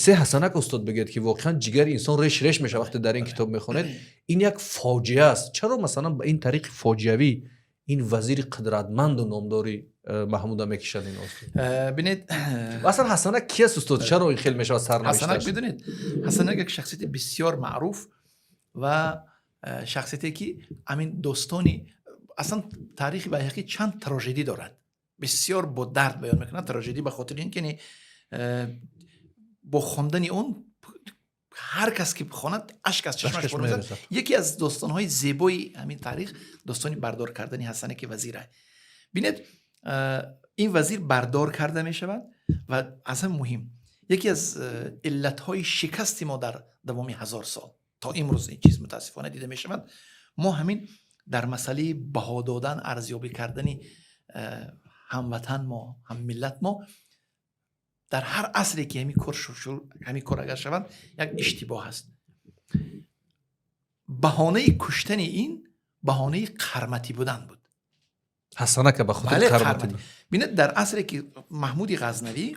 Қиссаи Ҳасанак, устод, бигӯед, ки воқеан ҷигари инсон реш реш мешавад, вақте дар ин китоб мехонед. Ин як фоҷиа аст. Чаро, масалан, ба ин тариқи фоҷиавӣ ин вазири қудратманду номдори Маҳмуда мекишад ин устод? Бинед. Аслан Ҳасанак ки аст, устод? Чаро ин хел мешавад Ҳасанак сарнавишташ? Бидунед, Ҳасанак як шахсияти бисёр маъруф ва шахсияте, ки ҳамин достони, аслан таърихи Байҳақӣ чанд трагедӣ дорад, бисёр бо дард баён мекунад. Трагедӣ ба хотири ин ки бо хондани он ҳар кас ки хонад, ашк аз чашмаш ашкаш фуро мерезад. Мерезад. Яке аз достонҳои зебои ҳамин таърих достони бардор кардани Ҳасанаки вазира. Бинед, ин вазир бардор карда мешавад ва аз ҳама муҳим, яке аз иллатҳои шикасти мо дар давоми 1000 сол то имрӯз ин чиз мутаассифона дида мешавад: мо ҳамин дар масъалаи баҳо додан, арзёбӣ кардани ҳамватан мо, ҳаммиллат мо, дар ҳар асре ки ҳамин кор ҳамин кор агар шавад, як иштибоҳ аст. Баҳонаи куштани ин баҳонаи қарматӣ будан буд. Ҳасанака ба хотири Бале, қарматӣ. Қарматӣ. Бинед, дар асре ки Маҳмуди Ғазнавӣ,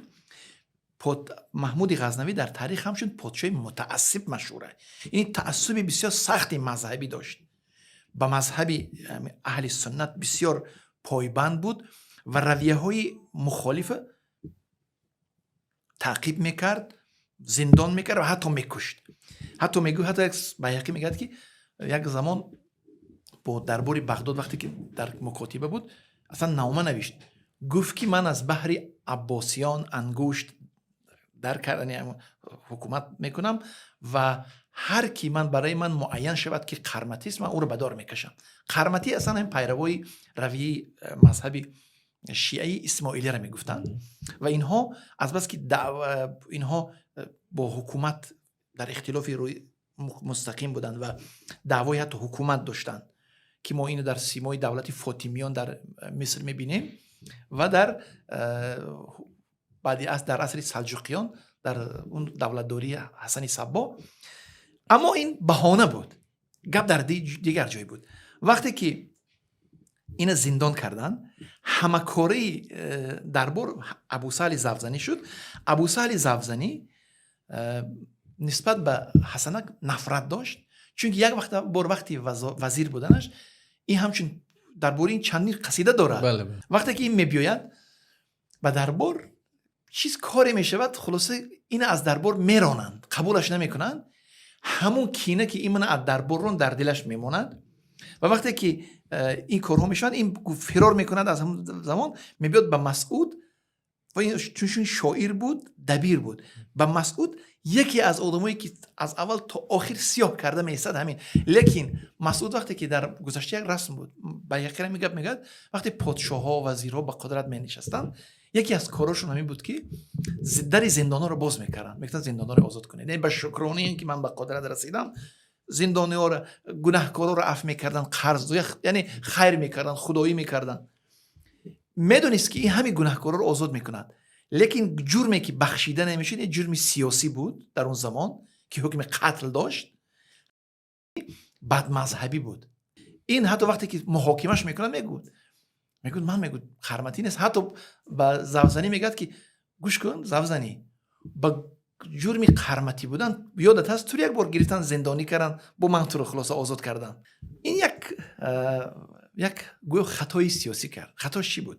Маҳмуди Ғазнавӣ дар таърих ҳамчун подшоҳи мутаассиб машҳур аст. Ин таассуби бисёр сахти мазҳабӣ дошт, ба мазҳаби аҳли суннат бисёр пойбанд буд ва равияҳои мухолифа таъқиб мекард, зиндон мекард ва ҳатто мекушт. Ҳатто мегӯ, ҳатто як Байҳақӣ мегӯяд, ки як замон бо дарбори Бағдод вақте ки дар мукотиба буд, аслан нома навишт, гуфт, ки ман аз баҳри аббосиён ангушт дар кардани ҳукумат мекунам ва ҳар ки ман барои ман муайян шавад, ки қарматист, ман ӯро ба дор мекашам. Қарматӣ аслан ҳам пайравои равияи мазҳаби шиаи исмоилиро мегуфтанд ва инҳо азбаски инҳо бо ҳукумат дар ихтилофи мустақим буданд ва даъвои ҳатто ҳукумат доштанд, ки мо инро дар симои давлати Фотимиён дар Миср мебинем ва дар баъди дар асри Салҷуқиён, дар он давлатдории Ҳасани Саббо. Аммо ин баҳона буд, гап дар дигар ҷой буд. Вақте ки ина зиндон карданд, ҳамакораи дарбор Абусаҳли Завзанӣ шуд. Абусаҳли Завзанӣ нисбат ба Ҳасанак нафрат дошт, чунки як вақт бор вақти вазир буданаш ин ҳамчун дар бораи ин чандин қасида дорад. Вақте ки ин мебиёяд ба дарбор, чиз коре мешавад, хулоса, ина аз дарбор меронанд, қабулаш намекунанд. Ҳамун кина, ки ин мана аз дарбор рон, дар дилаш мемонад ва вақте ки ин корҳо мешаванд, ин фирор мекунад. Аз ҳамун замон мебиёд ба Масъуд ва чун шоир буд, дабир буд, ба Масъуд яке аз одамое, ки аз аввал то охир сиёҳ карда меистад ҳамин. Лекин Масъуд вақте ки дар гузашта як расм буд, ба яқина мегап мегӯяд, вақте подшоҳҳо, вазирҳо ба қудрат менишастанд, яке аз корошон ҳамин буд, ки дари зиндонҳоро боз мекарданд, мегуфтанд: «Зиндонҳоро озод кунед», яъне ба шукронии ин ки ман ба қудрат расидам. Зиндониҳоро, гунаҳкорҳоро афв мекарданд, қарз, яъне хайр мекарданд, худоӣ мекарданд. Медонист, ки ин ҳамин гунаҳкорҳоро озод мекунад, лекин ҷурме, ки бахшида намешуд, ин ҷурми сиёсӣ буд дар он замон, ки ҳукми қатл дошт, бадмазҳабӣ буд. Ин ҳатто вақте ки муҳокимаш мекунад, мегӯяд: «Ман», мегӯяд, «қарматӣ нест». Ҳатто ба Завзанӣ мегӯяд, ки гӯш кун, Завзанӣ, ба ҷурми қарматӣ будан, ёдат ҳаст, туро як бор гирифтан, зиндонӣ карданд, бо ман туро хулоса озод карданд. Ин як гӯё хатои сиёсӣ кард. Хатош чӣ буд?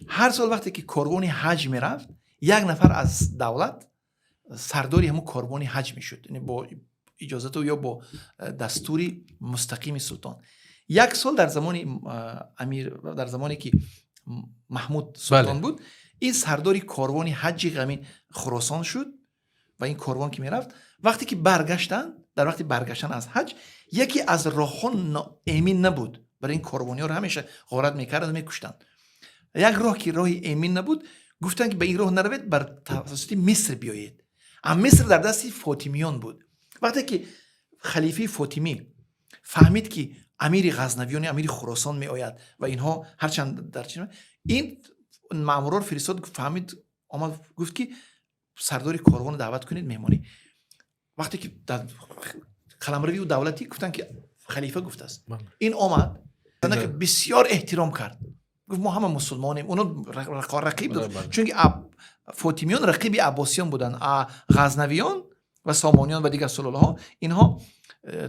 Ҳар сол вақте ки корвони ҳаҷ мерафт, як нафар аз давлат сардори ҳамун корвони ҳаҷ мешуд, яъне бо иҷозату ё бо дастури мустақими султон. Як сол дар замони амир, дар замоне ки Маҳмуд султон буд, ин сардори корвони ҳаҷи ҳамин Хуросон шуд ва ин корвон ки мерафт, вақте ки баргаштанд, дар вақти баргаштан аз ҳаҷ яке аз роҳҳо эмин набуд. Барои ин корвониҳоро ҳамеша ғорат мекарданд, мекуштанд. Як роҳ, ки роҳи эмин набуд, гуфтанд, ки ба ин роҳ наравед, бар тавассути Миср биёед. А Миср дар дасти фотимиён буд. Вақте ки халифаи фотимӣ фаҳмид, ки амири ғазнавиёни амири Хуросон меояд ва инҳо ҳарчанд дар чи, ин маъмурор фиристод, фаҳмид, омад, гуфт, ки сардори корвонро даъват кунед меҳмонӣ. Вақте ки дар қаламрави ӯ давлатӣ гуфтанд, ки халифа гуфтааст, ин омад, бисёр эҳтиром кард. Гуфт, мо ҳама мусулмонем. Оно рақиб дошт, чунки фотимиён рақиби аббосиён буданд, а ғазнавиён ва сомониён ва дигар сулолаҳо, инҳо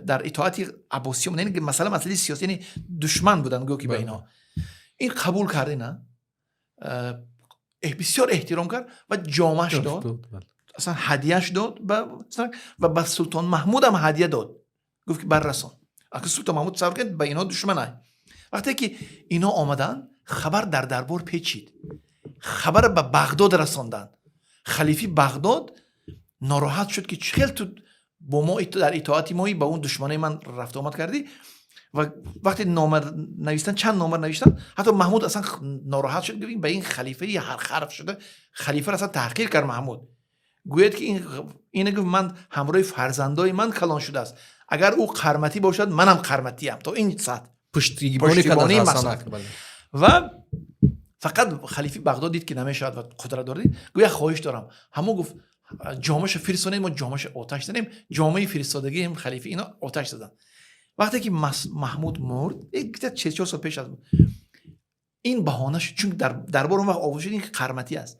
дар итоати аббосиён. Яъне масъала масъалаи сиёсӣ, яъне душман буданд гӯё ки ба инҳо. Ин қабул кард, ина бисёр эҳтиром кард ва ҷомаш дод, аслан ҳадияш дод ва ба султон Маҳмудам ҳадия дод. Гуфт ки баррасон. Ака султон Маҳмуд, тасаввур кунед, ба инҳо душманай. Вақте ки инҳо омаданд, хабар дар дарбор печид, хабар ба Бағдод расонданд. Халифи Бағдод нороҳат шуд, ки чӣ хел ту бо мо дар итоати мои, ба он душманои ман рафту омад кардӣ? Ва вақте нома навиштан, чанд нома навиштан, ҳатто Маҳмуд аслан нороҳат шуд, гуфт ба ин халифаи харф шуда, халифаро аслан таҳқир кард Маҳмуд. Гӯяд ки ина, гуфт, ман ҳамроҳи фарзандои ман калон шудааст, агар ӯ қарматӣ бошад, манам қарматиям, то ин сатҳ. Пуштибонӣ кард Ҳасанак. Ва фақат халифи Бағдод дид, ки намешавад ва қудрат дорад, гуфт, як хоҳиш дорам. Ҳамо гуфт, ҷомаша фирсонед, мо ҷомаша оташ занем. Ҷомаи фиристодагиам халифи ино оташ заданд. Вақте ки Маҳмуд мурд, 4 сол пеш аз ин баҳона шуд, чун дар дарбор он вақт овоз шуд, ин қарматӣ аст.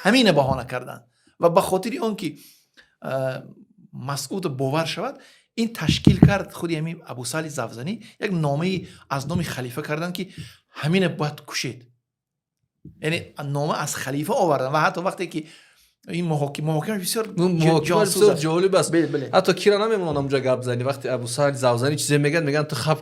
Ҳамина баҳона карданд ва ба хотири он ки Масъуд бовар шавад, ин ташкил кард, худи ҳамин Абусали Завзанӣ як номаи аз номи халифа карданд, ки ҳамина бояд кушед. Яъне нома аз халифа оварданд. Ва ҳатто вақте ки ин муҳокимаш бисёр бисёр ҷолиб аст, ҳатто кира намемонад онҷа гап зани. Вақте Абусаҳл Завзанӣ чизе мегӯяд, мегӯянд, ту хаб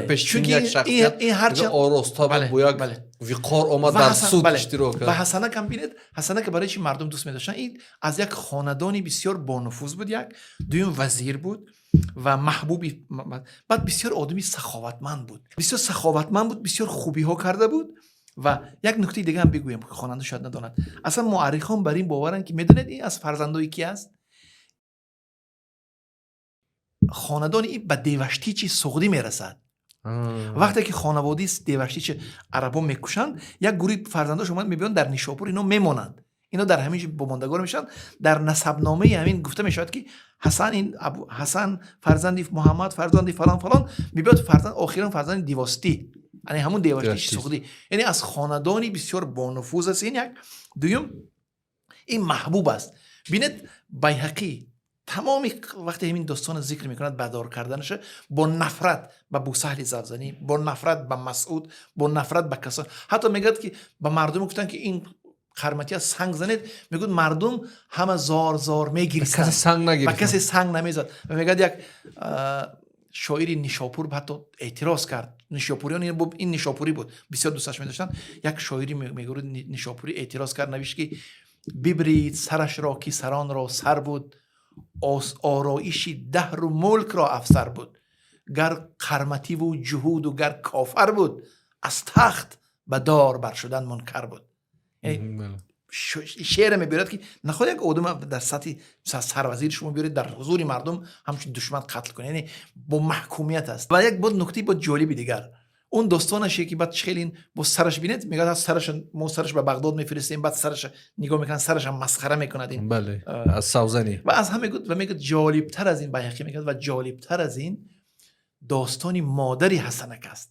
пеш як шахсият ороста бо як виқор омад, дар суд иштирок кард. Ва Ҳасанакам бинед, Ҳасанака барои чи мардум дӯст медоштанд? Ин аз як хонадони бисёр бонуфуз буд, як дуюм вазир буд ва маҳбуби, баъд бисёр одами саховатманд буд, бисёр саховатманд буд, бисёр хубиҳо карда буд. Ва як нуктаи дига ҳам бигӯем, ки хонанда шояд надонад. Аслан муаррихон бар ин боваранд, ки медонед, ин аз фарзандои ки аст? Хонадони ин ба Деваштичи Суғдӣ мерасад. Вақте ки хонаводаи Деваштичи арабо мекушанд, як гурӯҳи фарзандош омад, мебиёнд, дар Нишопур ино мемонанд. Ино дар ҳамин ҷо бомондагор мешаванд. Дар насабномаи ҳамин гуфта мешавад, ки Ҳасан, ин Ҳасан фарзанди Муҳаммад, фарзанди фалон фалон мебиёд, фарзанд, охирин фарзанди Дивостӣ, яъне ҳамун Деваштичи Суғдӣ. Яъне аз хонадони бисёр бонуфуз аст. Ин як. Дуюм, ин маҳбуб аст. Бинед, Байҳақӣ тамоми вақте ҳамин достонро зикр мекунад, бадор карданаша, бо нафрат ба Бусаҳли Завзанӣ, бо нафрат ба Масъуд, бо нафрат ба касон. Ҳатто мегӯяд, ки ба мардум гуфтанд, ки ин қарматия санг занед. Мегӯяд, мардум ҳама зор зор мегиристанд, ба касе санг намезад. Ва мегӯяд, як шоири Нишопур ҳатто эътироз кард. Нишопуриён, ин нишопурӣ буд, бисёр дӯсташ медоштанд. Як шоири, мегӯяд, нишопурӣ эътироз кард, навишт, ки бибрид сарашро, ки саронро сар буд, ороиши даҳру мулкро афсар буд, гар қармативу ҷуҳуду гар кофар буд, аз тахт ба дор бар шудан мункар буд. Шеъре мебиёрад, ки нахоҳад як одам дар сатҳи сарвазири шумо биёред, дар ҳузури мардум ҳамчун душман қатл кунед. Яъне бо маҳкумият аст. Ва як боз нуктаи боз ҷолиби дигар, он достонаше, ки баъд хеле ин бо сараш, бинед, мегӯяд, сараш, мо сараш ба Бағдод мефиристем. Баъд сараш нигоҳ мекунад, сарашам масхара мекунад ин. Бале, аз Савзанӣ. Ва аз ҳама мегӯяд, ва мегӯяд, ҷолибтар аз ин, Байҳақӣ мегӯяд, ва ҷолибтар аз ин достони модари Ҳасанак аст.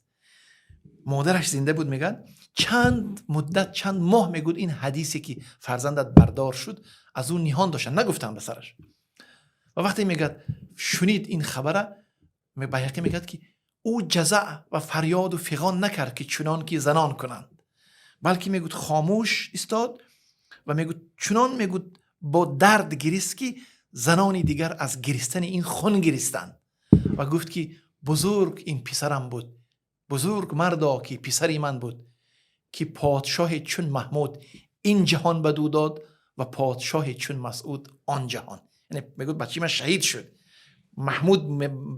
Модараш зинда буд, мегӯяд, чанд муддат, чанд моҳ, мегӯяд, ин ҳадисе, ки фарзандат бардор шуд, аз ӯ ниҳон доштанд, нагуфтанд ба сараш. Ва вақте, мегӯяд, шунид ин хабара, Байҳақӣ мегӯяд, ки ӯ ҷазаъ ва фарёду фиғон накард, ки чунон ки занон кунанд, балки, мегӯяд, хомӯш истод ва, мегӯяд, чунон, мегӯяд, бо дард гирист, ки занони дигар аз гиристани ин хун гиристанд. Ва гуфт, ки бузург ин писарам буд, бузург мардо, ки писари ман буд, ки подшоҳе чун Маҳмуд ин ҷаҳон ба ду дод ва подшоҳе чун Масъуд он ҷаҳон. Яъне мегӯяд, бачаи ман шаҳид шуд, Маҳмуд,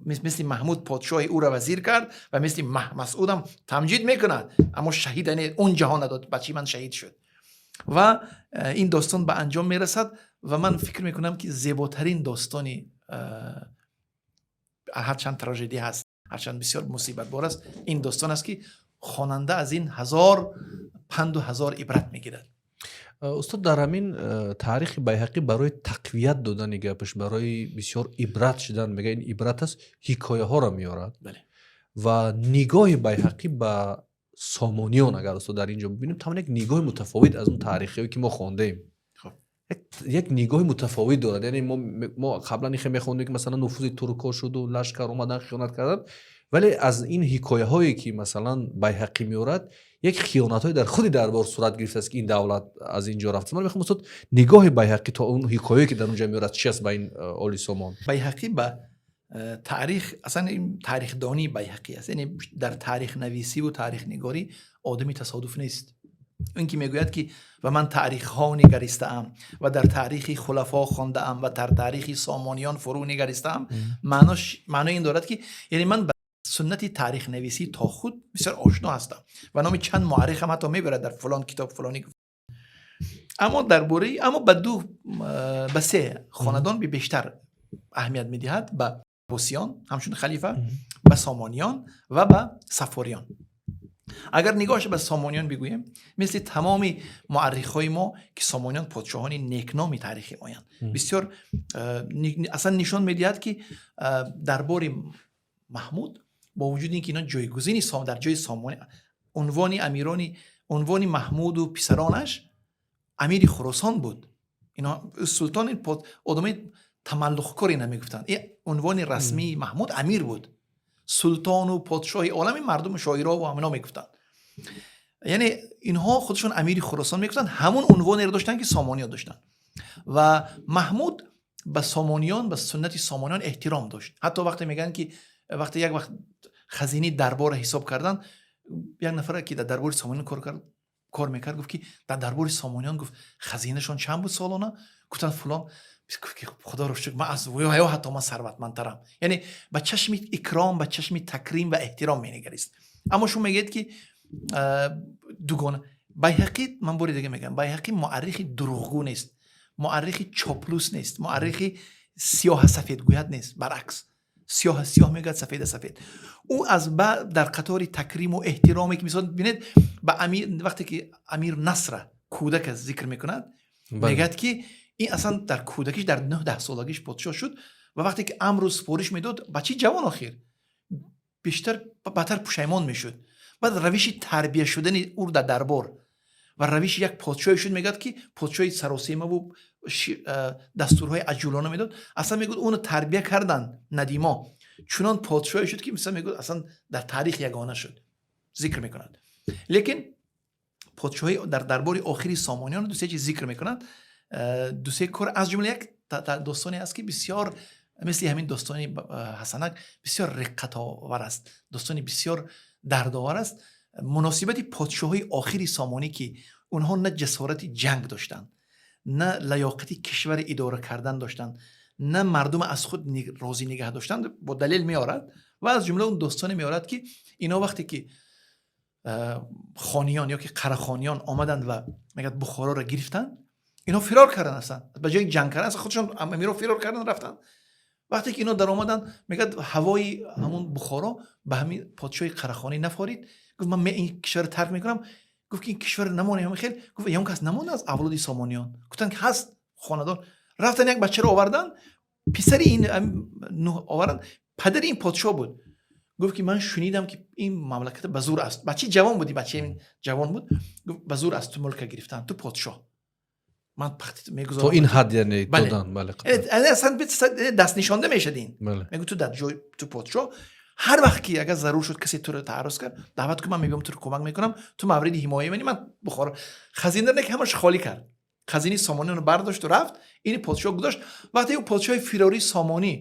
мисли Маҳмуд подшоҳи ӯро вазир кард ва мисли Масъудам тамҷид мекунад, аммо шаҳид, яъне он ҷаҳон надод, бачаи ман шаҳид шуд. Ва ин достон ба анҷом мерасад. Ва ман фикр мекунам, ки зеботарин достони, ҳарчанд тражедия ҳаст, ҳарчанд бисёр мусибатбор аст, ин достон аст, ки хонанда аз ин ҳазор панду ҳазор ибрат мегирад. Устод, дар ҳамин таърихи Байҳақӣ барои тақвият додани гапаш, барои бисёр ибрат шудан, мега, ин ибрат аст, ҳикояҳоро меорад. Ва нигоҳи Байҳақӣ ба Сомониён, агар, устод, дар ин ҷо бибинем, тамом як нигоҳи мутафовит аз он таърихие, ки мо хондаем, як нигоҳи мутафовит дорад. Яъне мо қаблан ихе мехондем, ки масалан нуфузи туркҳо шуду лашкар омадан, хиёнат карданд, вале аз ин ҳикояҳое, ки масалан Байҳақӣ меорад, як хиёнатҳое дар худи дарбор сурат гирифтааст, ки ин давлат аз ин ҷо рафт. Ман мехоҳам, устод, нигоҳи Байҳақӣ то он ҳикояе, ки дар он ҷо меорад, чи аст ба ин Оли Сомон? Байҳақӣ ба таърих, аслан ин таърихдонии Байҳақӣ аст, яъне дар таърихнависиву таърихнигорӣ одами тасодуф нест. Ин ки мегӯяд, ки ва ман таърихҳо нигаристаам ва дар таърихи хулафо хондаам ва дар таърихи Сомониён фурӯ нигаристаам, маънои ин дорад, ки яъне ман ба суннати таърихнависӣ то худ бисёр ошно ҳастам ва номи чанд муаррихам ҳатто мебарад, дар фалон китоб фалонӣ. Аммо дар бораи, аммо ба ду, ба се хонадон бештар аҳамият медиҳад: ба Аббосиён ҳамчун халифа, ба Сомониён ва ба Саффориён. Агар нигоҳш ба Сомониён бигӯем, мисли тамоми муаррихҳои мо, ки Сомониён подшоҳони некноми таърихи моянд, бисёр аслан нишон медиҳад, ки дарбори Маҳмуд, бо вуҷуди ин ки ино ҷойгузини дар ҷои Сомони, унвони амирони, унвони Маҳмуду писаронаш амири Хуросон буд. Ино султон, одамои тамаллуқкор намегуфтанд. Ин унвони расмии Маҳмуд амир буд. Султону подшоҳи олами мардуму шоиро ва ҳамино мегуфтанд. Яъне инҳо худшон амири Хуросон мегуфтанд, ҳамун унвонеро доштанд, ки Сомониён доштанд. Ва Маҳмуд ба Сомониён, ба суннати Сомониён эҳтиром дошт. Ҳатто вақте мегӯянд, ки вақте як вақт хазинаи дарборро ҳисоб кардан, як нафаре, ки дар дарбори Сомониён кор мекард, гуфт, ки дар дарбори Сомониён, гуфт, хазинашон чанд буд солона? Гуфтанд, фулон. Гуфт, ки худоро шукр, ман аз ё ҳатто ман сарватмандтарам. Яъне ба чашми икром, ба чашми такрим ва эҳтиром менигарист. Аммо шумо мегӯед, ки дугона. Байҳақӣ, ман бори дига мегӯям, Байҳақӣ муаррихи дурӯғгӯ нест, муаррихи чоплус нест, муаррихи сиёҳа сафедгӯяд нест. Баръакс, сиёҳа сиёҳ мегӯяд, сафеда сафед. Ӯ аз дар қатори такриму эҳтироме, ки мисол бинед, ба амир, вақте ки амир Насра кӯдака зикр мекунад, мегӯяд, ки ин аслан дар кӯдакиш, дар 9-10 солагиш подшоҳ шуд ва вақте ки амру супориш медод, бачаи ҷавон охир бештар баъдтар пушаймон мешуд. Баъд равиши тарбия шудани ӯ дар дарбор ва равиши як подшоҳе шуд, мегӯяд, ки подшоҳи саросемаву дастурҳои аҷулона медод. Аслан мегӯяд, ӯно тарбия карданд надимо, чунон подшоҳе шуд, ки мисал мегӯяд, аслан дар таърих ягона шуд, зикр мекунад. Лекин подшоҳӣ дар дарбори охири Сомониён дусе чиз зикр мекунад, дусе кор, аз ҷумла як достоне аст, ки бисёр мисли ҳамин достони Ҳасанак бисёр реққатовар аст, достони бисёр дардовар аст. Муносибати подшоҳии охири Сомонӣ, ки онҳо на ҷасорати ҷанг доштанд, на лаёқати кишвари идора кардан доштанд, на мардума аз худ розӣ нигаҳ доштанд, бо далел меорад ва аз ҷумла он достоне меорад, ки ино вақте ки хониён ё ки қарахониён омаданд ва мегӯяд, Бухороро гирифтанд, ино фирор карданд. Аслан ба ҷои ҷанг кардан, аслан худшон амиро фирор карданд, рафтанд. Вақте ки ино даромаданд, мегӯяд, ҳавои ҳамун Бухоро ба ҳамин подшоҳи Қарахонӣ нафорид. Гуфт, ман ин кишварро тарк мекунам. Гуфт, ки ин кишвар намоне. Ҳамин хел гуфт, ягон кас намонда аз авлоди Сомониён? Гуфтанд, ки ҳаст хонадон. Рафтан, як бачаро оварданд, писари ин оварданд, падари ин подшоҳ буд. Гуфт, ки ман шунидам, ки ин мамлакат ба зур аст. Бачаи ҷавон буди, бачаи ҷавон буд. Гуфт, ба зур аз ту мулка гирифтан, ту подшоҳ, ман мегузорам. То ин ҳад яъне додан, бале. Аслан дастнишонда мешад ин. Мегӯ, ту дар ҷой, ту подшоҳ, ҳар вақт ки агар зарур шуд, касе туро таъарруз кард, даъват кун, ман мебиём, туро кӯмак мекунам, ту мавриди ҳимоя мани. Ман Бухоро хазина не, ки ҳамаш холӣ кард, хазинаи Сомониро бардошту рафт, ини подшоҳ гузошт. Вақте ӯ подшоҳи фирории Сомонӣ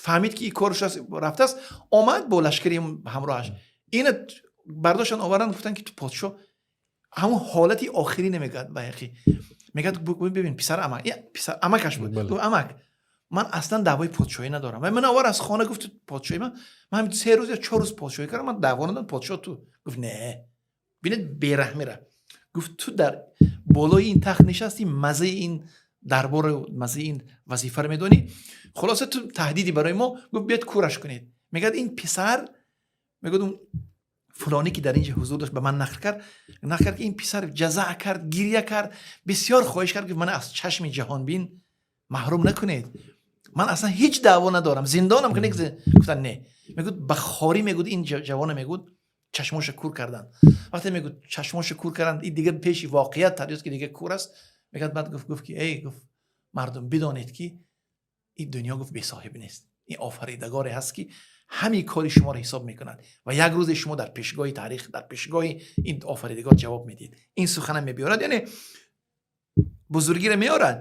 фаҳмид, ки ин корш рафтааст, омад бо лашкари ҳамроҳаш, ина бардоштан, оварданд, гуфтанд, ки ту подшоҳ. Ҳамон ҳолати охирӣ намегӯяд Байҳақӣ, мегӯяд, бибин, писар, амак, писар амакаш буд, гуфт, амак, ман аслан даъвои подшоҳӣ надорам. Ва ман овар аз хона, гуфт, подшоҳи ман 3 рӯз ё 4 рӯз подшоҳӣ кардам, ман даъво надорам, подшоҳ ту. Гуфт, не, бинед бераҳмира, гуфт, ту дар болои ин тахт нишастӣ, маззаи ин дарбору маззаи ин вазифаро медонӣ. Хулоса, ту таҳдиди барои мо. Гуфт, биёд, кӯраш кунед. Мегӯяд, ин писар, мегӯяд, он фулонӣ, ки дар инҷа ҳузур дошт, ба ман нақл кард, нақл кард, ки ин писар ҷазаъ кард, гиря кард, бисёр хоҳиш кард, гуфт, ман аз чашми ҷаҳонбин маҳрум накунед, ман аслан ҳеҷ даъво надорам, зиндонам кунед. Гуфтан, не. Мегӯяд, ба хорӣ, мегӯяд, ин ҷавона мегӯяд. Чашмоша кур карданд. Вақте мегӯ чашмоша кур карданд, и дигар пеши воқеият тариёст, ки дигар кур аст. Мегӯяд, баъд гуфт, ки эй, гуфт, мардум, бидонед, ки ин дунё, гуфт, бесоҳиб нест, ин офаридагоре ҳаст, ки ҳамин кори шуморо ҳисоб мекунад ва як рӯзе шумо дар пешгоҳи таърих, дар пешгоҳи ин офаридагор ҷавоб медиҳед. Ин сухана мебиёрад, яъне бузургиро меорад,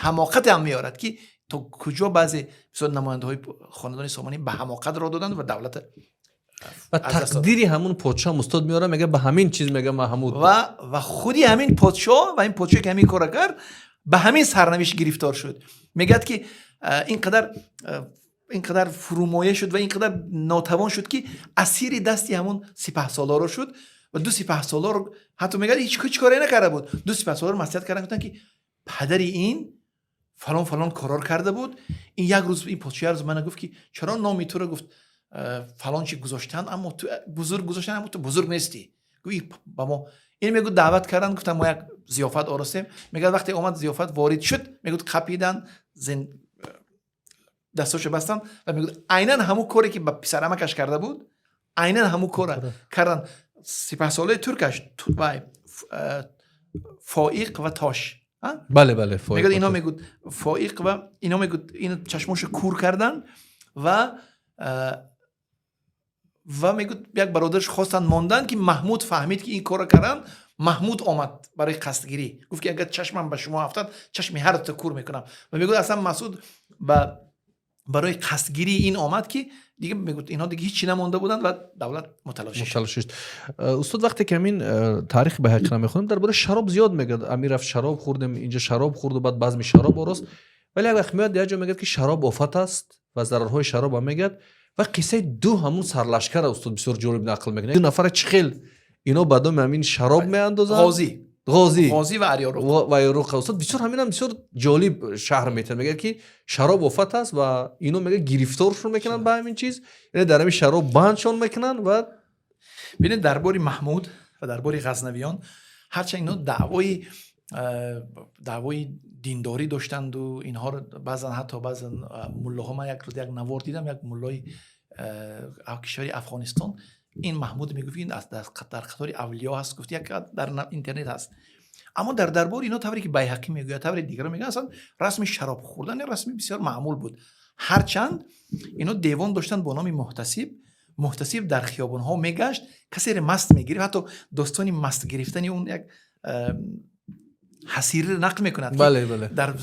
ҳамоқате ҳам меорад, ки то куҷо баъзе, мисол, намояндаҳои хонадони Сомонӣ ба ҳамоқат роҳ доданд ва давлата ва аз даст доданд. Тақдири ҳамун подшоҳ, устод, меорад, мега, ба ҳамин чиз мега Маҳмуд. Ва худи ҳамин подшоҳ ва ин подшоҳе, ки ҳамин корро кард, ба ҳамин сарнавишт гирифтор шуд. Мегӯяд, ки ин қадар фурӯмоя шуд ва ин қадар нотавон шуд, ки асири дасти ҳамун сипаҳсолоро шуд ва ду сипаҳсолор, ҳатто мегӯяд, ҳеҷ коре накарда буд, ду сипаҳсолор маслиҳат кардан, гуфтанд, ки падари ин фалон фалон корор карда буд. Ин як рӯз, ин подшоҳ як рӯз мана гуфт, ки чаро номи туро, гуфт, фалон чи гузоштанд, аммо ту бузург гузоштанд, аммо ту бузург нестӣ. Гуфт, ин ба мо ин мегӯ даъват карданд, гуфтанд, мо як зиёфат оростем. Мегӯяд, вақте омад, зиёфат ворид шуд, мегӯяд, қапидан, дастошо бастанд ва мегӯяд, айнан ҳамун коре, ки ба писарамакаш карда буд, айнан ҳамун кора кардан. Сипаҳсолаи туркаш вай Фоиқ ва Тош, а? Бале, Фоиқ мегӯяд ва ино Тош. Мегӯд, Фоиқ ва ино, мегӯд, ин чашмошо кур карданд ва мегӯд, як бародараш хостанд мондан, ки Маҳмуд фаҳмид, ки ин корро карданд. Маҳмуд омад барои қасдгирӣ, гуфт, ки агар чашмам ба шумо афтад, чашми ҳар дута кур мекунам. Ва мегӯяд, аслан Масуд ба барои қасдгирии ин омад, ки дига, мегӯд, инҳо дига ҳеҷ чи намонда буданд ва давлат муталошӣ шуд. Муталошӣ шуд. Устод, вақте ки ҳамин таърихи Байҳақиро мехонем, дар бораи шароб зиёд мегӯяд. Амир рафт, шароб хӯрдем, инҷа шароб хӯрду баъд базми шароб орост, вале як вақт меояд, як ҷо мегӯяд, ки шароб офат аст ва зарарҳои шароб ҳам мегӯяд. Ва қиссаи ду ҳамун сарлашкара, устод, бисёр ҷолиб нақл мекунад. Ду нафара чӣ хел ино ба доми ҳамин шароб меандозанд. Ғозӣ. Ғозӣ. Ғозӣ ва Ариёруқ. Ва Ариёруқ. Устод, бисёр ҳаминам бисёр ҷолиб шарҳ метиҳад. Мегӯяд, ки шароб офат аст ва ино, мегӯяд, гирифторшон мекунанд ба ҳамин чиз, яъне дар ҳамин шароб бандшон мекунанд ва Бинед, дар бори Маҳмуд ва дар бори Ғазнавиён, ҳарчанд ино даъвои диндорӣ доштанду инҳоро баъзан, ҳатто баъзан муллоҳо, ман як рӯз як навор дидам, як муллои кишвари Афғонистон ин Маҳмуд мегуфт, ин дар қатори авлиё ҳаст, гуфт, як дар интернет ҳаст. Аммо дар дарбори ино, тавре ки Байҳақӣ мегӯяд, тавре дигарон мегӯяд, аслан расми шароб хӯрдан расми бисёр маъмул буд. Ҳарчанд ино девон доштанд бо номи муҳтасиб. Муҳтасиб дар хиёбонҳо мегашт, касере маст мегирифт. Ҳатто достони маст гирифтани он як ҳасириро нақл мекунад, ки бале бале дар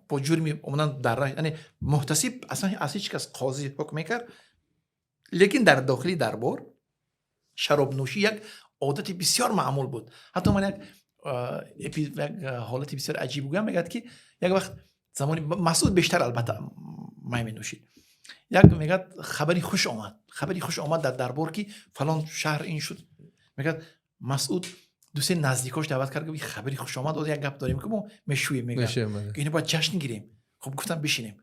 бо ҷурми омадан дар, яъне муҳтасиб аслан аз ҳеҷ кас қозӣ ҳукм мекард. Лекин дар дохили дарбор шаробнӯшӣ як одати бисёр маъмул буд. Ҳатто ман як ҳолати бисёр аҷиб гӯям. Мегӯяд, ки як вақт замони Масуд бештар албатта май менӯшид. Як, мегӯяд, хабари хуш омад, хабари хуш омад дар дарбор, ки фалон шаҳр ин шуд. Мегӯяд, Масуд дусе наздикош даъват кард, гуфт, хабари хуш омад, оз як гап дорем, ки мо мешӯем, мегӯяд, мешавем, бале. Ки ино бояд ҷашн гирем. Хуб, гуфтам, бишинем.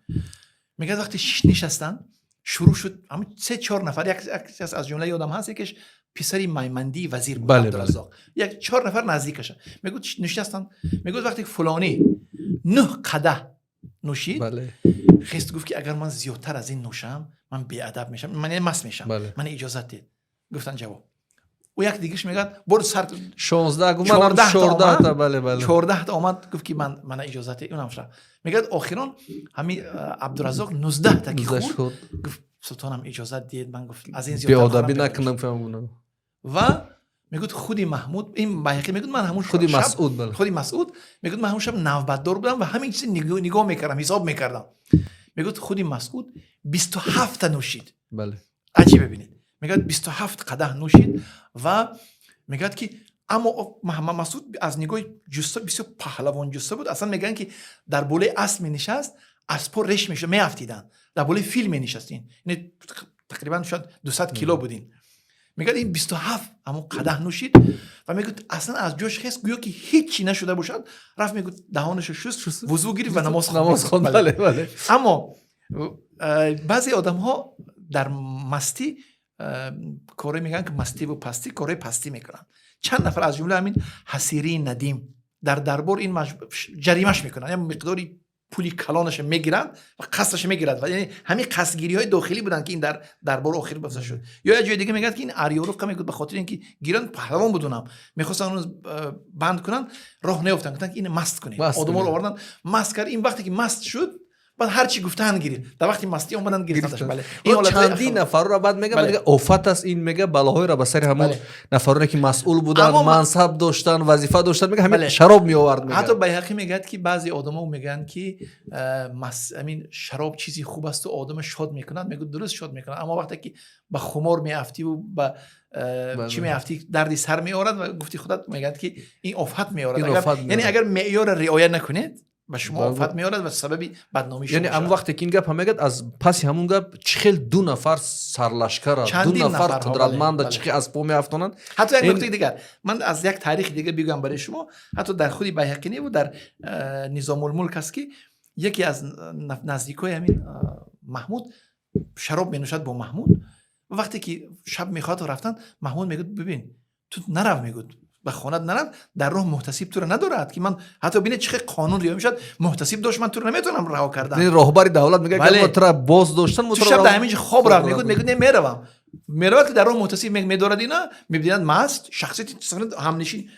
Мегӯяд, вақте нишастанд, шурӯъ шуд. Ҳамин се чор нафар, як кас аз ҷумла ёдам ҳаст, якеш писари маймандии вазир буд, Абдураззоқ, як чор нафар наздикаша, мегӯяд, нишастанд. Мегӯяд, вақте ки фулонӣ нӯҳ қадаҳ нӯшид, хест, гуфт, ки агар ман зиёдтар аз ин нӯшам, ман беадаб мешавам, ман яъне маст мешавам, ман иҷозат диҳед. Гуфтан, ҷавоб. Ӯ як дигаш мегӯяд, бор сар 16 гуфт, манам 14 та 14 та омад. бале бале 14 та омад, гуфт, ки ман мана иҷозат диҳед. Унам шуд. Мегӯяд, охирон ҳами Абдураззоқ 19 та ки 19 хӯрд, хӯрд. Гуфт, султонам, иҷозат диҳед, ман, гуфт, аз ин зиёдтар беодабӣ хӯрам, накунам, фаҳмонам. Ва мегӯяд, худи Маҳмуд, ин Байҳақӣ мегӯяд, ман ҳамун худи шаб Масъуд, бале. Худи Масъуд мегӯяд, ман ҳамун шаб навбатдор будам ва ҳамин чиз нигоҳ мекардам, ҳисоб мекардам. Мегӯяд, худи Масъуд 27-та нӯшид. Аҷиб, бибинед, мегӯяд, 27 қадаҳ нӯшид ва мегӯяд, ки аммо Масъуд аз нигоҳи ҷусса бисёр паҳлавон ҷусса буд. Аслан мегӯянд, ки дар болои асп менишаст, аспҳо реш мешуд, меафтиданд. Дар болои фил менишаст ин, яъне тақрибан шояд 200 кило буд ин. Мегӯяд, ин 27 ҳамон қадаҳ нӯшид ва мегӯяд, аслан аз ҷош хест, гӯё ки ҳеҷ чи нашуда бошад, рафт, мегӯяд, даҳонашо шуст, вузӯ гирифт ва намоз хонд. Намоз хонд. Бале. бале бале Аммо баъзе одамҳо дар мастӣ корое мегӯянд, ки мастиву пастӣ, корҳои пастӣ мекунанд. Чанд нафар, аз ҷумла ҳамин Ҳасирии Надим, дар дарбор ин ҷаримаш мекунанд, як миқдори Пули калонаша мегиранд ва қасраша мегирад. Ва яъне ҳамин қасдгириҳои дохилӣ буданд, ки ин дар дарбор охир баста шуд. Ё як ҷои дига мегӯяд, ки ин Арёруқа мегӯяд, ба хотири ин ки гиранд, паҳлавон будунам, мехостанд онро банд кунанд, роҳ наёфтанд, гуфтанд, ки ина маст кунед. Одаморо оварданд, маст кард. Ин вақте ки маст шуд, баъд ҳар чӣ гуфтаанд гирифт. Дар вақти мастӣ омаданд, гирифтандаш. Бале. Чандин нафарро баъд мега, мега, офат аст ин, мега, балоҳоеро ба сари ҳамон нафароне, ки масъул буданд, мансаб доштанд, вазифа доштанд, мега, ҳамин шароб меовард. Ҳатто Байҳақӣ мегӯяд, ки баъзе одамо мегӯянд, ки ҳамин шароб чизи хуб асту одама шод мекунад. Мегӯяд, дуруст, шод мекунад, аммо вақте ки ба хумор меафтиву ба чӣ меафтӣ, дарди сар меорад. Ва гуфти худат, мегӯяд, ки ин офат меорад. Яъне агар меъёрро риоя накунед, ба шумо офат меорад ва сабаби бадномӣ. Яъне ҳамон вақте ки ин гап мегӯяд, аз паси ҳамун гап чӣ хел ду нафар сарлашкара, ду нафар қудратманда чӣ хел аз по меафтонанд. Ҳатто як нуктаи дигар ман аз як таърихи дига бигӯям барои шумо. Ҳатто дар худи Байҳақӣ неву дар Низомулмулк аст, ки яке аз наздикои ҳамин Маҳмуд шароб менӯшад бо Маҳмуд. Вақте ки шаб мехоҳад рафтан, Маҳмуд мегӯяд: «Бибин, ту нарав», мегӯяд, «ба хонат нарав, дар роҳ муҳтасиб туро надорад». Ки ман ҳатто, бинед, чӣ хел қонун риоя мешавад: муҳтасиб дошт, ман туро наметавонам раҳо кардан. Роҳбари давлат мегӯяд, тура боз доштан. Ту шаб дар ҳамин ҷо хоб рав, мегӯяд. Не, меравам. Меравад, ки дар роҳ муҳтасиб медорад ина, мебинад, маст, шахсияти ҳамнишин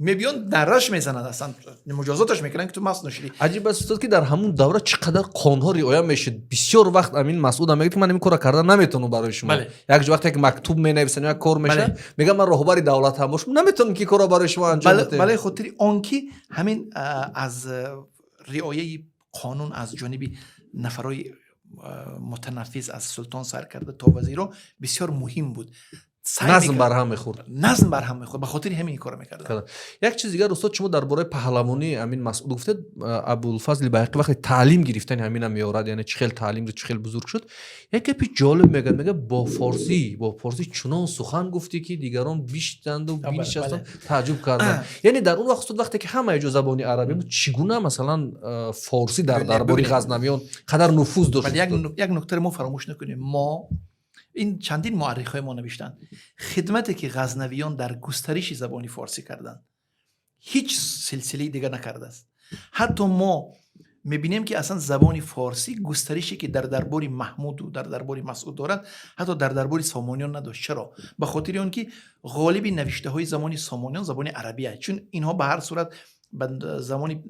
мебиён, дарраш мезанад, аслан муҷозоташ мекунанд, ки ту маст нӯшидӣ. Аҷиб аст, устод, ки дар ҳамун давра чӣ қадар қонунҳо риоя мешуд. Бисёр вақт амин Масъудам мегӯяд, ки ман ин корро карда наметавонам барои шумо. Як ҷо вақте як мактуб менависам, як кор мешавад, мегӯям, ман роҳбари давлат ҳам бошам, наметавонам ки корро барои шумо анҷом диҳам. Бале, хотири он ки ҳамин аз риояи қонун аз ҷониби нафарои мутанаффиз, аз султон сар карда то вазиро, бисёр муҳим буд. Назм барҳам мехӯрд. Назм барҳам мехӯрд, ба хотири ҳамин корро мекарданд. Як чиз дигар, устод, шумо дар бораи паҳлавонӣ ҳамин Масъуд гуфтед. Абулфазли Байҳақӣ вақте таълим гирифтани ҳамина меорад, яъне чӣ хел таълим, чӣ хел бузург шуд, як гапи ҷолиб мегӯяд. Мегӯяд, бо форсӣ чунон сухан гуфтӣ, ки дигарон биштанду бинишастанд, тааҷҷуб карданд. Яъне дар он вақт, устод, вақте ки ҳамаи ҷо забони арабӣ буд, чӣ гуна, масалан, форсӣ дар дарбори ғазнавиён қадар нуфуз дошт? Як нуктаро мо фаромӯш накунем. Мо ин чандин муаррихҳои мо навиштанд: хидмате ки ғазнавиён дар густариши забони форсӣ карданд, ҳеҷ силсилаи дигар накардааст. Ҳатто мо мебинем, ки аслан забони форсӣ густарише ки дар дарбори Маҳмуду дар дарбори Масъуд дорад, ҳатто дар дарбори Сомониён надошт. Чаро? Ба хотири он ки ғолиби навиштаҳои замони Сомониён забони арабия, чун инҳо ба ҳар сурат ба замони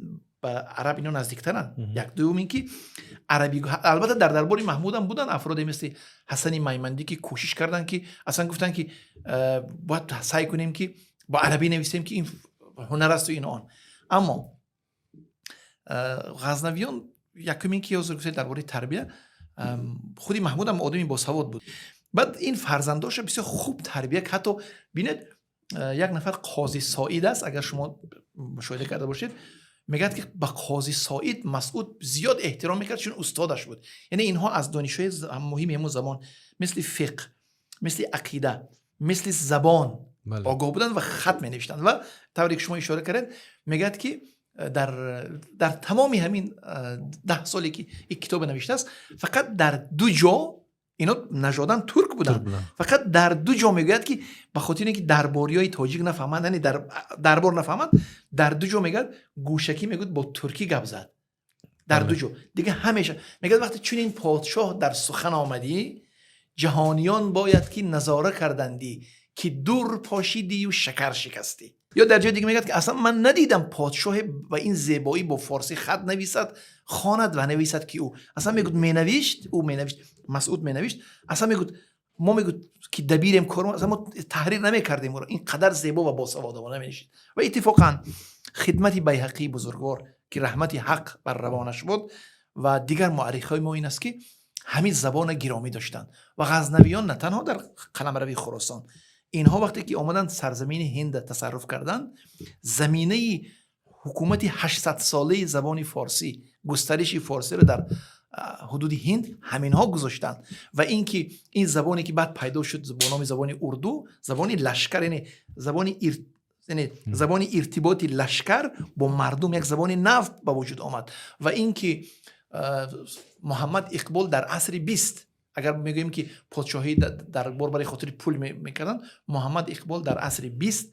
ба араб ино наздиктаранд. Як дуюм ин ки араби, албатта, дар дарбори Маҳмудам буданд афроде мисли Ҳасани Маймандӣ, ки кӯшиш карданд, ки аслан гуфтанд, ки бояд саъй кунем, ки бо арабӣ нависем, ки ин ҳунар асту ин он. Аммо ғазнавиён, якумин ки ҳозир гуфтед дар бораи тарбия, худи Маҳмудам одами босавод буд. Баъд ин фарзандоша бисёр хуб тарбия. Ҳатто бинед, як нафар Қози Соид аст, агар шумо мушоҳида карда бошед, мегӯяд, ки ба Қози Соид Масъуд зиёд эҳтиром мекард, чун устодаш буд. Яъне инҳо аз донишҳои муҳими ҳамон замон, мисли фиқҳ, мисли ақида, мисли забон огоҳ буданд ва хат менавиштанд. Ва тавре ки шумо ишора кардед, мегӯяд, ки дар тамоми ҳамин 10 соле ки ин китобе навиштааст, фақат дар ду ҷо, ино нажодан турк буданд, фақат дар ду ҷо мегӯяд, ки ба хотири ин ки дарбориҳои тоҷик нафаҳманд, яъне дар дарбор нафаҳманд, дар ду ҷо мегӯяд, гӯшакӣ мегӯяд, бо туркӣ гап зад. Дар ду ҷо. Дига ҳамеша мегӯяд, вақте чунин подшоҳ дар сухан омадӣ, ҷаҳониён бояд ки назора кардандӣ, ки дур пошидию шакар шикастӣ. Ё дар ҷои дига мегӯяд, ки аслан ман надидам подшоҳе ба ин зебоӣ бо форсӣ хат нависад, хонад ва нависад, ки ӯ аслан мегӯяд, менавишт, ӯ менавишт, Масъуд менавишт. Аслан мегӯяд, мо, мегӯяд, ки дабирем кор, аслан мо таҳрир намекардем ӯро, ин қадар зебо ва босаводона менавишт. Ва иттифоқан хидмати Байҳақии бузургвор, ки раҳмати ҳақ бар равонаш буд, ва дигар муаррихҳои мо ин аст, ки ҳамин забона гиромӣ доштанд. Ва ғазнавиён на танҳо дар қаламрави Хуросон, инҳо вақте ки омаданд, сарзамини Ҳинда тасарруф карданд, заминаи ҳукумати 800-солаи забони форсӣ, густариши форсиро дар ҳудуди Ҳинд ҳаминҳо гузоштанд. Ва ин ки ин забоне ки баъд пайдо шуд бо номи забони урду, забони лашкар, яъне забони иртиботи лашкар бо мардум, як забони нав ба вуҷуд омад. Ва ин ки Муҳаммад Иқбол дар асри 20, агар мегӯем, ки подшоҳӣ дарбор барои хотири пул мекарданд, Муҳаммад Иқбол дар асри 20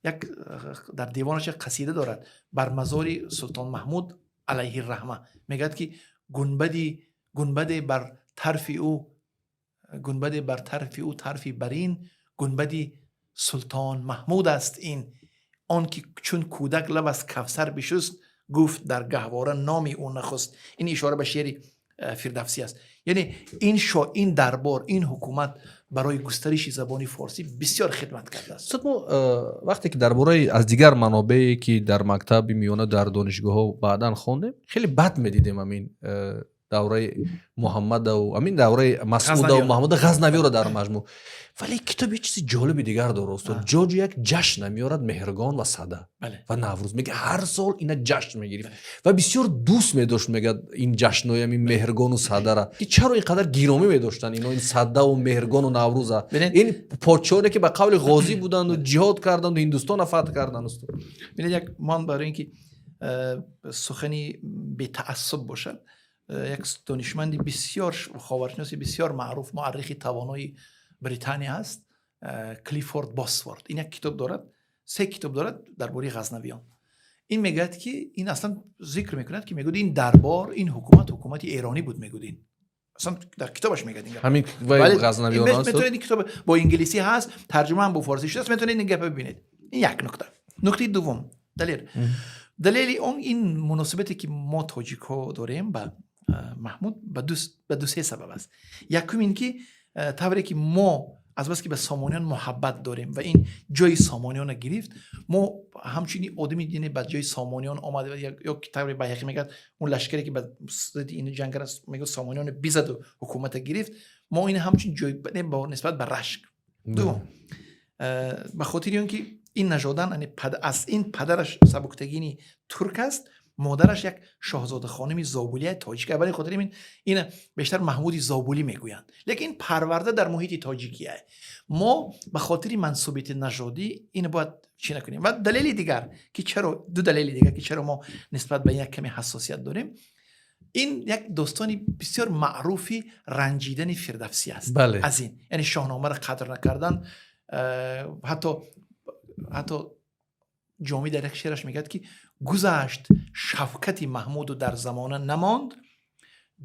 як дар девонаш як қасида дорад бар мазори Султон Маҳмуд. Алайҳи раҳма, мегӯяд, ки гунбади гунбаде бар тарфи ӯ, гунбаде бар тарфи ӯ тарфи барин, гунбади Султон Маҳмуд аст ин. Он ки чун кӯдак лаб аз Кавсар бишуст, гуфт дар гаҳвора номи ӯ нахуст. Ин ишора ба шеъри Фирдавсӣ аст. Яъне ин шо ин дарбор, ин ҳукумат барои густариши забони форсӣ бисёр хидмат кардааст. Устод, мо вақте ки дар бораи аз дигар манобее, ки дар мактаби миёна, дар донишгоҳҳо баъдан хондем, хеле бад медидем ҳамин давраи Муҳаммадаву ҳамин давраи Масудаву Маҳмуда Ғазнавиёро дар маҷмӯъ. Вале китоб як чизи ҷолиби дигар дорад, устод. Ҷоҷо як ҷашна меорад, Меҳргон ва Сада ва Наврӯз. Мега, ҳар сол ина ҷашн мегирифт ва бисёр дӯст медошт, мегӯяд, ин ҷашнҳои ҳамин Меҳргону Садара. Ки чаро ин қадар гиромӣ медоштанд ино ин Садаву Меҳргону Наврӯза, ин подшоҳоне, ки ба қавли ғозӣ буданду, ҷиҳод карданду, Ҳиндустона фатҳ карданд, устод? Бинед, як ман барои ин ки сухани бетаассуб бошад, як донишманди бисёр, ховаршиноси бисёр маъруф, муаррихи тавонои Британия ҳаст, Клиффорд Босворд. Ин як китоб дорад, се китоб дорад дар бораи Ғазнавиён. Ин мегӯяд, ки ин аслан зикр мекунад, ки мегӯяд, ин дарбор, ин ҳукумат ҳукумати эронӣ буд. Мегӯяд, ин аслан дар китобаш мегӯяд ин. Ҳамин Ғазнавиён. Метавонед, ин китоб бо инглисӣ ҳаст, тарҷума ҳам бо форсӣ шудааст, метавонед ин гапа бибинед. Ин як нукта. Нуктаи дуввум, далел, далели он ин муносибате, ки мо тоҷикҳо дорем ба Маҳмуд, ба ду се сабаб аст. Якум ин ки тавре ки мо азбаски ба Сомониён муҳаббат дорем ва ин ҷои Сомониёнро гирифт, мо ҳамчунин одами дине ба ҷои Сомониён омад, ё тавре Байҳақӣ мегӯяд, он лашкаре, ки ба зидди ин ҷанг аст, мегӯяд, Сомониёнро бизаду ҳукумата гирифт. Мо ин ҳамчун ҷой нисбат ба рашк. Дуввум, ба хотири он ки ин нажодан, аз ин падараш Сабуктагини турк аст, модараш як шоҳзода хоними зобулияи тоҷик. Аввалин хотир ин ина бештар Маҳмуди Зобулӣ мегӯянд, лекин ин парварда дар муҳити тоҷикия. Мо ба хотири мансубияти нажодӣ ина бояд чӣ накунем. Ва далели дигар, ки чаро, ду далели дигар, ки чаро мо нисбат ба ин як каме ҳассосият дорем, ин як достони бисёр маъруфи ранҷидани Фирдавсӣ аст. Аз ин, яъне Шоҳномаро қадр накардан. Ҳатто Ҷомӣ дар як шеъраш мегӯяд, ки гузашт шавкати Маҳмуду дар замона намонд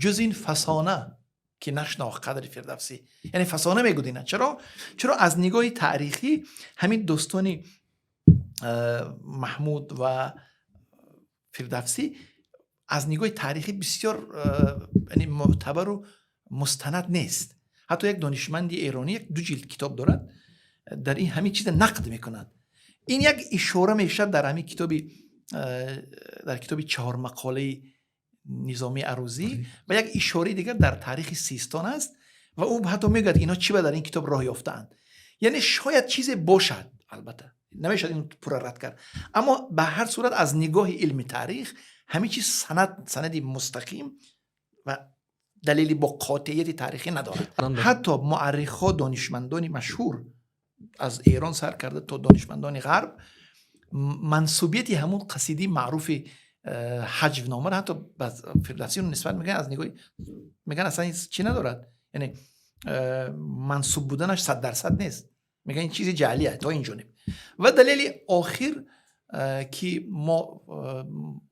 ҷуз ин фасона, ки нашнохт қадри Фирдавсӣ. Яъне фасона мегӯд ина. Чаро аз нигоҳи таърихӣ ҳамин достони Маҳмуд ва Фирдавсӣ аз нигоҳи таърихӣ бисёр яъне мӯътабару мустанад нест? Ҳатто як донишманди эронӣ як ду ҷилд китоб дорад, дар ин ҳамин чиза нақд мекунад. Ин як ишора мешавад дар ҳамин китоби, дар китоби Чаҳормақолаи Низомии Арӯзӣ ва як ишораи дигар дар Таърихи Систон аст. Ва ӯ ҳатто мегӯяд, инҳо чӣ ба дар ин китоб роҳ ёфтаанд. Яъне шояд чизе бошад, албатта намешавад ин пурра рад кард, аммо ба ҳар сурат аз нигоҳи илми таърих ҳамин чиз санад, санади мустақим ва далели бо қотеияти таърихӣ надорад. Ҳатто муаррихҳо, донишмандони машҳур аз Эрон сар карда то донишмандони Ғарб, мансубияти ҳамун қасидаи маъруфи ҳаҷвномаро ҳатто ба Фирдавсӣ нисбат мегӯян, аз нигоҳи мегӯян, аслан чӣ надорад, яъне мансуб буданаш 100% нест, мегӯян, ин чизи ҷаълия то ин ҷониб. Ва далели охир, ки мо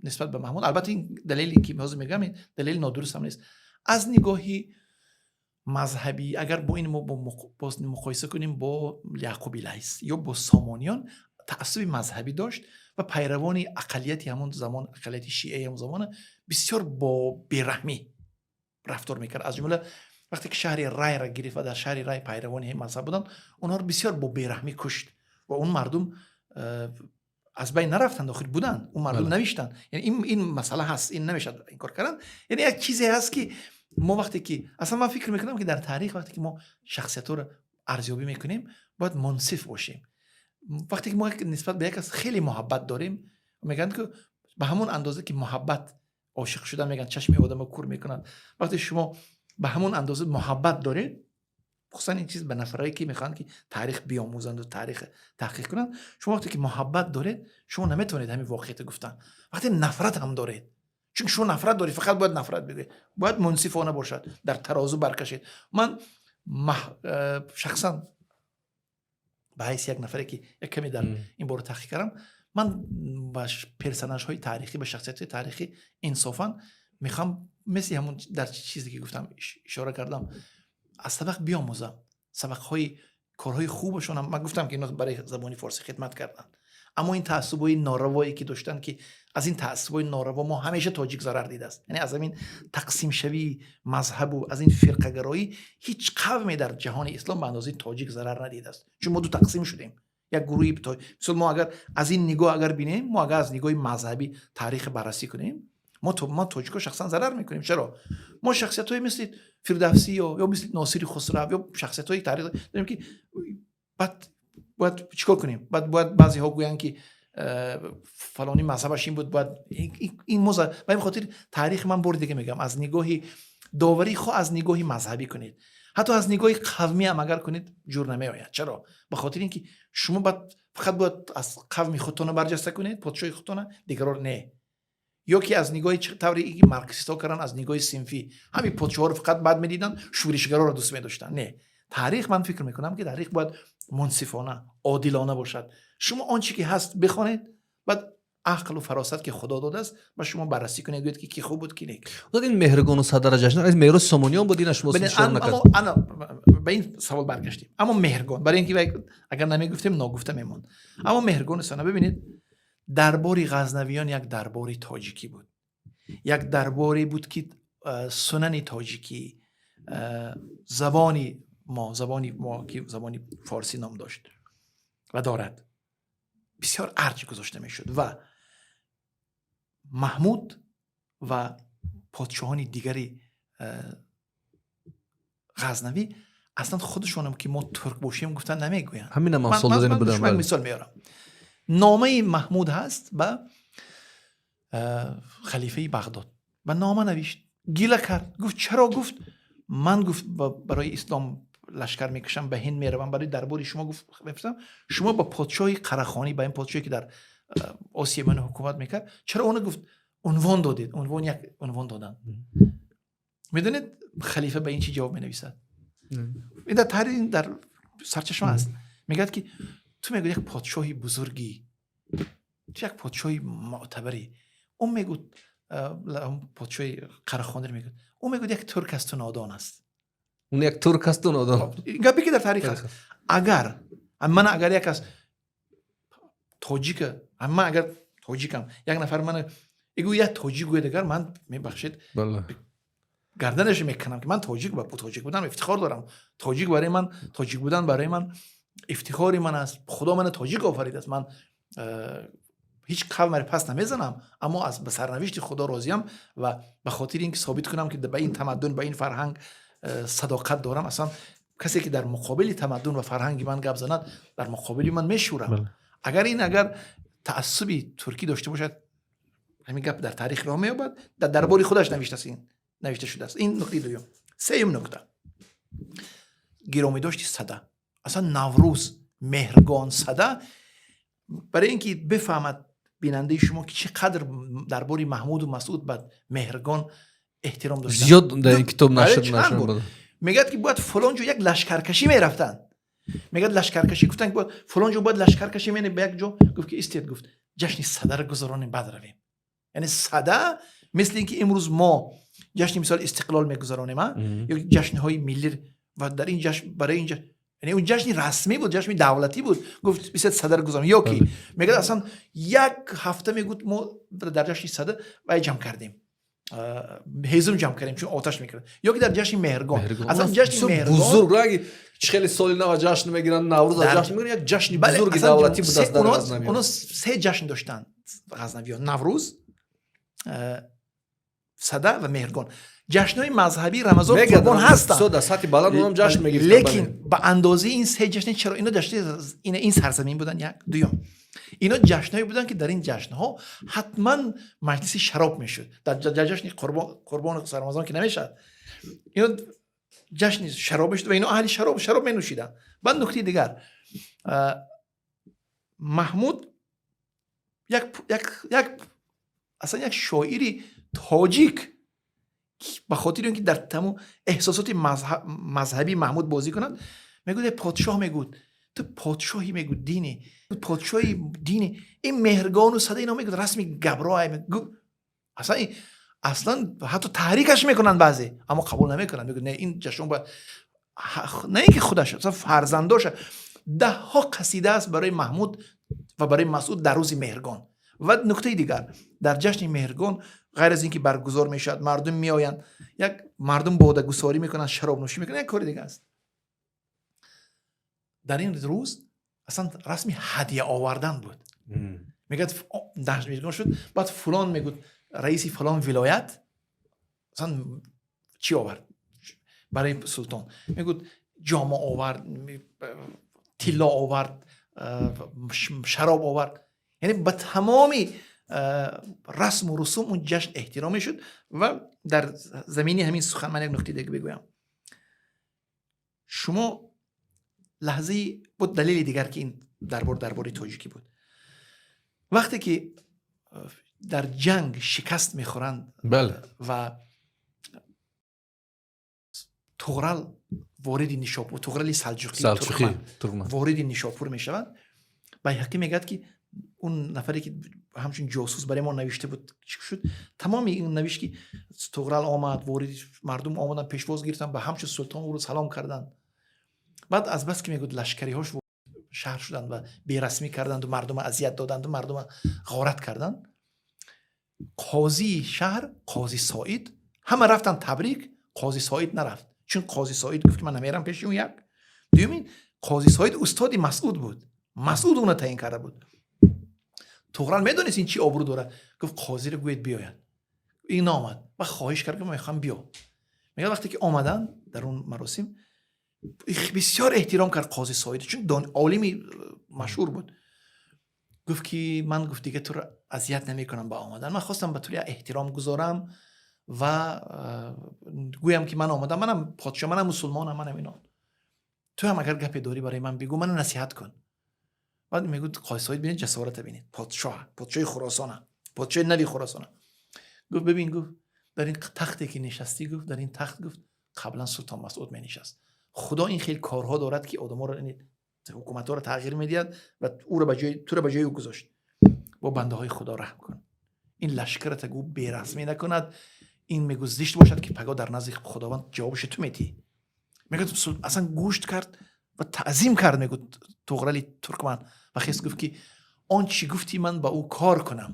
нисбат ба Маҳмуд, албатта ин далеле, ки ҳозир мегӯям, ин далели нодуруст ҳам нест. Аз нигоҳи мазҳабӣ, агар бо ин мо боз муқоиса кунем бо Яъқуби Лайс ё бо Сомониён, таассуби мазҳабӣ дошт ва пайравони ақаллияти ҳамон замон, ақаллияти шиаи ҳамон замона бисёр бо бераҳмӣ рафтор мекард. Аз ҷумла вақте ки шаҳри Райра гирифт ва дар шаҳри Рай пайравони ҳамин мазҳаб буданд, онҳоро бисёр бо бераҳмӣ кушт ва он мардум аз байн нарафтанд, охир буданд, он мардум навиштанд. Яъне ин масъала ҳаст, ин намешавад инкор кардан. Яъне як чизе ҳаст, ки мо вақте ки аслан ман фикр мекунам, ки дар таърих вақте ки мо шахсиятҳоро арзёбӣ мекунем, бояд мунсиф бошем. Вақте ки мо нисбат ба як кас хеле муҳаббат дорем, мегӯянд, ки ба ҳамон андоза ки муҳаббат, ошиқ шудан, мегӯянд, чашми одамо кур мекунад. Вақте шумо ба ҳамон андоза муҳаббат доред, хусусан ин чиз ба нафарое, ки мехоҳанд, ки таърих биомӯзанду таърих таҳқиқ кунанд, шумо вақте ки муҳаббат доред, шумо наметавонед ҳамин воқеиятро гуфтан. Вақте нафрат ҳам доред, чунки шумо нафрат доред, фақат бояд нафрат бигӯед, бояд мунсифона бошад, дар тарозу баркашед. Ман шахсан ба ҳайси як нафаре, ки як каме дар ин бора таҳқиқ кардам, ман Ман ба персонажҳои таърихӣ, ба шахсиятҳои таърихӣ инсофан мехоҳам, мисли ҳамун дар чизе ки гуфтам, ишора кардам, аз сабақ биомӯзам, сабақҳои корҳои хубашонам. Ман гуфтам, ки ино барои забони форсӣ хидмат карданд, аммо ин таассубҳои норавое ки доштанд, ки аз ин таассубҳои нораво мо ҳамеша тоҷик зарар дидааст. Яъне аз ҳамин тақсимшавии мазҳабу аз ин фирқагароӣ ҳеҷ қавме дар ҷаҳони ислом ба андозаи тоҷик зарар надидааст, чун мо ду тақсим шудем. Як гурӯҳи, мисол, мо агар аз ин нигоҳ агар бинем, мо агар аз нигоҳи мазҳабӣ таърих баррасӣ кунем, мо тоҷико шахсан зарар мекунем. Чаро? Мо шахсиятҳое мисли Фирдавсӣ ё мисли Носири Хусрав ё шахсиятҳои таърих дорем, ки баъд бояд чӣ кор кунем? Баъд бояд баъзеҳо гӯянд, ки фалонӣ мазҳабаш ин буд, бояд ин мо. Ба ин хотир таърих, ман бори дига мегӯям, аз нигоҳи доварӣ, хо аз нигоҳи мазҳабӣ кунед, ҳатто аз нигоҳи қавмӣ ҳам агар кунед, ҷур намеояд. Чаро? Ба хотири ин ки шумо баъд фақат бояд аз қавми худтона барҷаста кунед, подшоҳи худтона, дигарро не. Ё ки аз нигоҳи тавре ки марксистҳо карданд, аз нигоҳи синфӣ ҳамин подшоҳҳоро фақат бад медиданд, шӯришгароро дӯст медоштанд. Не, таърих, ман фикр мекунам, ки таърих бояд мунсифона, одилона бошад. Шумо он чи ки ҳаст бихонед, баъд ақлу фаросат, ки Худо додааст ба шумо, баррасӣ кунед, гӯед, ки ки хуб буд, ки нек. Ин Меҳргону Садара ҷашн аз мероси Сомониён буд, ина шумо ишора накард. Ана ба ин савол баргаштем. Аммо Меҳргон, барои ин ки агар намегуфтем, ногуфта мемонд. Аммо Меҳргону сана, бибинед, дарбори Ғазнавиён як дарбори тоҷикӣ буд, як дарборе буд, ки сунани тоҷикӣ, забони мо, ки забони форсӣ ном дошт ва дорад, бисёр арҷ гузошта мешуд. Ва Маҳмуд ва подшоҳони дигари Ғазнавӣ аслан худашонам, ки мо турк бошем, гуфтан намегӯянд. Ҳамина ман сол додани будам. Мисол меорам. Номаи Маҳмуд ҳаст ба халифаи Бағдод ба нома навишт, гила кард, гуфт: чаро, гуфт, ман, гуфт, барои ислом лашкар мекушам, ба Ҳинд меравам, барои дарбори шумо, гуфт, мефирстам, шумо ба подшоҳи Қарахонӣ, ба ин подшоҳе ки дар Осиёи Миёна ҳукумат мекард, чаро она, гуфт, унвон додед, унвон, як унвон доданд? Медонед, халифа ба ин чӣ ҷавоб менависад? Ин дар таърих, дар сарчашма аст. Мегӯяд, ки ту, мегӯяд, як подшоҳи бузургӣ, ту як подшоҳи мӯътабарӣ. Ӯ мегӯд, подшоҳи Қарахониро мегӯяд, ӯ мегӯяд, як турк асту нодон аст. Он як турк асту нодон. Гапе ки дар таърих аст. Агар ман, агар як аз тоҷика, ман агар тоҷикам, як нафар мана игӯ як тоҷик гӯяд, агар ман, мебахшед, гарданаш мекунам, ки ман тоҷик, ба тоҷик будан ифтихор дорам. Тоҷик барои ман, тоҷик будан барои ман ифтихори ман аст. Худо мана тоҷик офаридааст. Ман ҳеҷ қавмаре пас намезанам, аммо аз ба сарнавишти Худо розиям ва ба хотири ин ки собит кунам, ки ба ин тамаддун, ба ин фарҳанг садоқат дорам, аслан касе ки дар муқобили тамаддун ва фарҳанги ман гап занад, дар муқобили ман мешӯрам. Агар ин, агар таассуби туркӣ дошта бошад, ҳамин гап дар таърих роҳ меёбад, дар дарбори худаш навиштааст, ин навишта шудааст. Ин нуктаи дуюм. Сеюм нукта: гиромӣ дошти Сада, аслан Наврӯз, Меҳргон, Сада. Барои ин ки бифаҳмад бинандаи шумо, ки чӣ қадр дарбори Маҳмуду Масуд ба Меҳргон эҳтиром доштанд. Зиёд дар ин китоб нашр чанд нашр бор. буд. Мегӯяд, ки бояд фалон ҷо як лашкаркашӣ мерафтанд. Мегӯяд, лашкаркашӣ, гуфтанд, ки бояд фалон ҷо бояд лашкаркашӣ мене ба як ҷо. Гуфт, ки истед, гуфт, ҷашни Садаро гузаронем, баъд равем. Яъне Сада, мисли ин ки имрӯз мо ҷашни, мисол, Истиқлол мегузаронем, а ё ҷашнҳои миллӣ, ва дар ин ҷашн, барои ин ҷашн, яъне он ҷашни расмӣ буд, ҷашни давлатӣ буд. Гуфт, бисед, Садаро гузаронем. Ё ки мегӯяд, аслан як ҳафта, мегӯд, мо дар ҷашни Сада вай ҷамъ кардем, ҳезум ҷамъ кардем, чун оташ мекард. Ё ки дар ҷашни Меҳргон, аслан ҷашни бисёр Меҳргон бузург, раги чӣ хеле соли нава ҷашн мегиранд, Наврӯза ҷашн мегиранд, як ҷашни бузурги аслан давлатӣ будааст дар Ғазнавиён. Оно се ҷашн доштанд ғазнавиён: Наврӯз, Сада ва Меҳргон. Ҷашнҳои мазҳабӣ, Рамазон, Мегӯяд, Қурбон ҳастанд. бисёр дар сатҳи баланд онам ҷашн мегирифтанд. Лекин ба андозаи ин се ҷашн чаро? Ино ҷашни ин сарзамин буданд, як. Дуюм, ино ҷашнҳое буданд, ки дар ин ҷашнҳо ҳатман маҷлиси шароб мешуд. Дар ҷашни Қурбону Рамазон ки намешавад, ино ҷашни шароб мешуд ва ино аҳли шароб менӯшиданд. Баъд нуктаи дигар: Маҳмуд як аслан як шоири тоҷик, ба хотири он ки дар тамом эҳсосоти мазҳабии Маҳмуд бозӣ кунад, мегӯяд, подшоҳ мегӯд, Ту подшоҳӣ, мегӯ, дини подшоҳи дини ин Меҳргону Сада, ино, мегӯ, расми габро. Аслан аслан ҳатто таҳрикаш мекунанд баъзе, аммо қабул намекунанд. Мегӯ, не, ин ҷашн бояд на ин ки худаш, фарзандоша. Даҳҳо қасида аст барои Маҳмуд ва барои Масъуд дар рӯзи Меҳргон. Ва нуктаи дигар: дар ҷашни Меҳргон, ғайр аз ин ки баргузор мешавад, мардум меоянд, як мардум бодагусорӣ мекунанд, шаробнӯшӣ мекунанд, як кори дига аст. Дар ин рӯз аслан расми ҳадя овардан буд. Мегӯяд, меҳргон шуд, баъд фулон, мегӯд, раиси фалон вилоят аслан чӣ овард барои султон? Мегӯд, ҷома овард, тилло овард, шароб овард. Яъне ба тамоми расму русум он ҷашн эҳтиром мешуд. Ва дар замини ҳамин сухан ман як нуктаи дига бигӯям. Шумо лаҳзаи буд, далели дигар, ки ин дарбор дарбори тоҷикӣ буд, вақте ки дар ҷанг шикаст мехӯранд ва Туғрал вориди Нишопур, Туғрали Салҷуқӣ вориди Нишопур мешавад, Байҳақӣ мегӯяд, ки он нафаре ки ҳамчун ҷосус барои мо навишта буд, чӣ шуд, тамоми ин навишт, ки Туғрал омад, вориди мардум омаданд, пешвоз гирифтанд, ба ҳамчун султон ӯро салом карданд. Баъд аз бас ки, мегӯяд, лашкариҳош шаҳр шуданд ва берасмӣ карданду мардума азият доданду мардума ғорат карданд, қозии шаҳр, Қози Соид, ҳама рафтанд табрик, Қози Соид нарафт, чун Қози Соид гуфт, ки ман намерам пеши он. Як дуюмин, Қози Соид устоди Масъуд буд, Масъуд уна таъин карда буд. Туғрал медонист, ин чӣ обрӯ дорад. Гуфт, қозиро гӯед биёяд. Ин омад ва хоҳиш кард, ки ман мехоҳам биё. Мегӯяд, вақте ки омаданд, дар он маросим бисёр эҳтиром кард Қози Соид, чун олими машҳур буд. Гуфт, ки ман, гуфт, дига туро азият намекунам ба омадан, ман хостам ба ту эҳтиром гузорам ва гӯям, ки ман омадам, манам подшоҳ, манам мусулмонам, манам ино. Ту ҳам агар гапе дорӣ, барои ман бигӯ, мана насиҳат кун. Баъд мегӯ, Қози Соид, бинед, ҷасората бинед, подшоҳ, подшоҳи Хуросона, подшоҳи нави Хуросона. Гуфт, бибин, гуфт, дар ин тахте ки нишастӣ, гуфт, дар ин тахт, гуфт, қаблан султон Масъуд менишаст. Худо ин хел корҳо дорад, ки одаморо, ҳукуматҳоро тағйир медиҳад ва ӯро ба ҷои туро ба ҷои ӯ гузошт. Бо бандаҳои Худо раҳм кун, ин лашкарата, гӯ, берасмӣ накунад. Ин, мегӯ, зишт бошад, ки пагоҳ дар назди Худованд ҷавобашо ту медиҳӣ. Мегӯяд, аслан гӯшт кард ва таъзим кард, мегӯ, Туғрали Туркман ва хес гуфт, ки он чӣ гуфтӣ, ман ба ӯ кор кунам.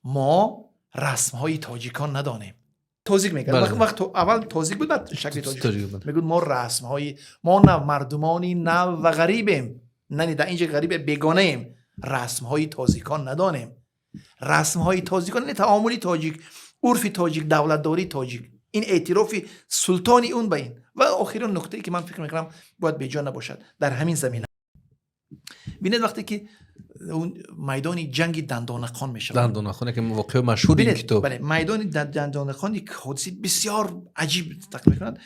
Мо расмҳои тоҷикон надонем. Тозик мегӯяд, вақт аввал тозик буд, баъд шакли тоҷик. Мегӯяд, мо расмҳои мо нав, мардумони нав ва ғарибем, нани дар инҷа ғарибе, бегонаем, расмҳои тозикон надонем. Расмҳои тозикон яъне таомули тоҷик, урфи тоҷик, давлатдории тоҷик. Ин эътирофи султони он ба ин. Ва охирин нуқтае, ки ман фикр мекунам, бояд беҷо набошад дар ҳамин замина. Бинед, вақте ки он майдони ҷанги Дандонахон мешавад. Дандонахон, яке воқеаи машҳури ин китоб. Бале, майдони Дандонахон як ҳодисаи бисёр аҷиб нақл мекунад,